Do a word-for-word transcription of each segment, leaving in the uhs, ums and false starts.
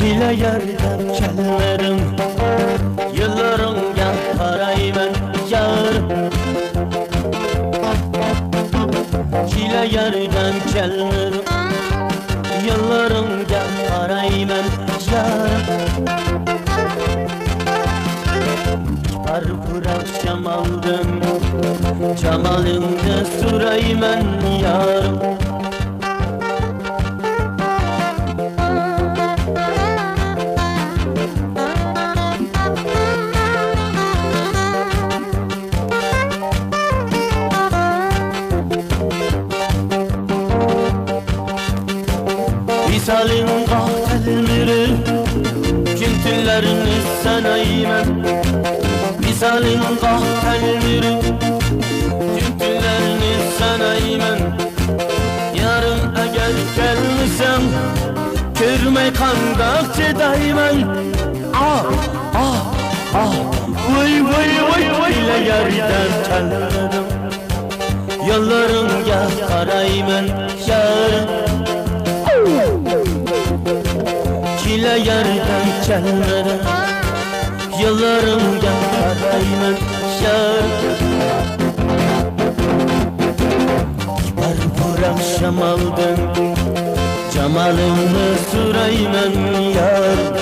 كېلە ياردەم كەلمىدىڭ، يوللىرىڭغا قارايمەن يارىم. كېلە ياردەم كەلمىدىڭ، يوللىرىڭغا قارايمەن يارىم. بار پۇراق شامالدىن، جامالىڭنى سورايمەن يارىم. ۋىسالىڭغا تەلمۈرۈپ، كۈن تۈنلەرنى سانايمەن. ۋىسالىڭغا تەلمۈرۈپ، كۈن تۈنلەرنى سانايمەن. يارىم، ئەگەر كەلمىسەڭ، كۆرمەي قانداق چىدايمەن؟ ئاھ، ئاھ، ئاھ، ۋاي، ۋاي، ۋاي، ۋاي، ياردەم كەلمىدىڭ. يوللىرىڭغا قارايمەن يارىم. كېلە ياردەم كەلمىدىڭ، يوللىرىڭغا قارايمەن يارىم. بار پۇراق شامالدىن، جامالىڭنى سورايمەن يارىم.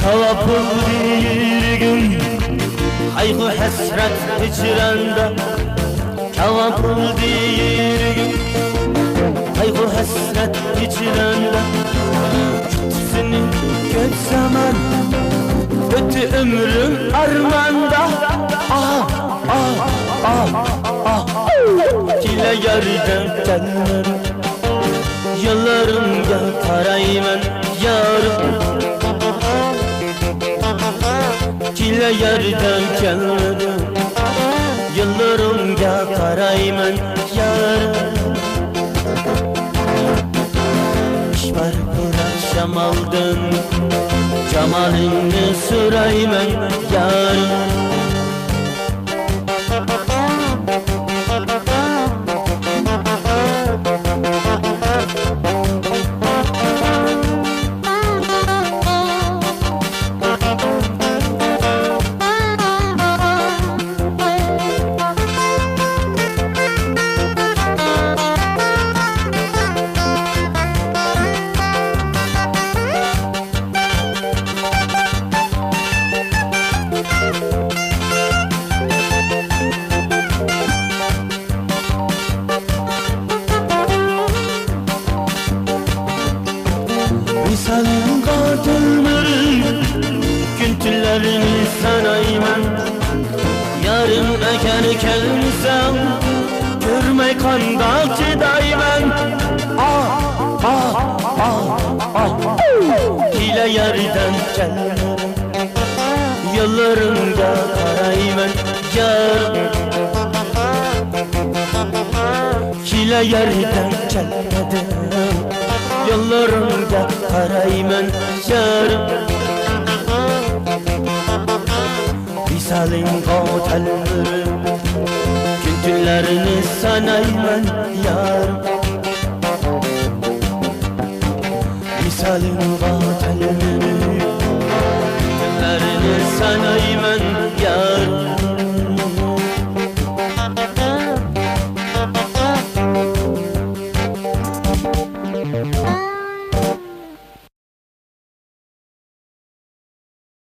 كاۋاپۇل دېگىن، قايغۇ ھەسرەت ھىجراندا. كاۋاپۇل دېگىن، قايغۇ ھەسرەت ھىجراندا. سېنى كۆپ زامان ئۆتتى ئۆمرۈم ئارماندا. ئاھ، ئاھ، ئاھ، ئاھ. كېلە ياردەم كەلمىدىڭ، يوللىرىڭغا قارايمەن يارىم. كېلە ياردەم كەلمىدىڭ، يوللىرىڭغا قارايمەن يارىم. بار پۇراق شامالدىن، جامالىڭنى سورايمەن يارىم. ۋىسالىڭغا تەلمۈرۈپ، كۈن تۈنلەرنى سانايمەن. يارىم، ئەگەر كەلمىسەڭ، كۆرمەي قانداق چىدايمەن؟ ئاھ، ئاھ، ئاھ، ئاھ. كېلە ياردەم كەلمىدىڭ، يوللىرىڭغا قارايمەن يارىم. كېلە ياردەم كەلمىدىڭ، يوللىرىڭغا قارايمەن يارىم. ۋىسالىڭغا تەلمۈرۈپ، كۈن تۈنلەرنى سانايمەن يارىم. ۋىسالىڭغا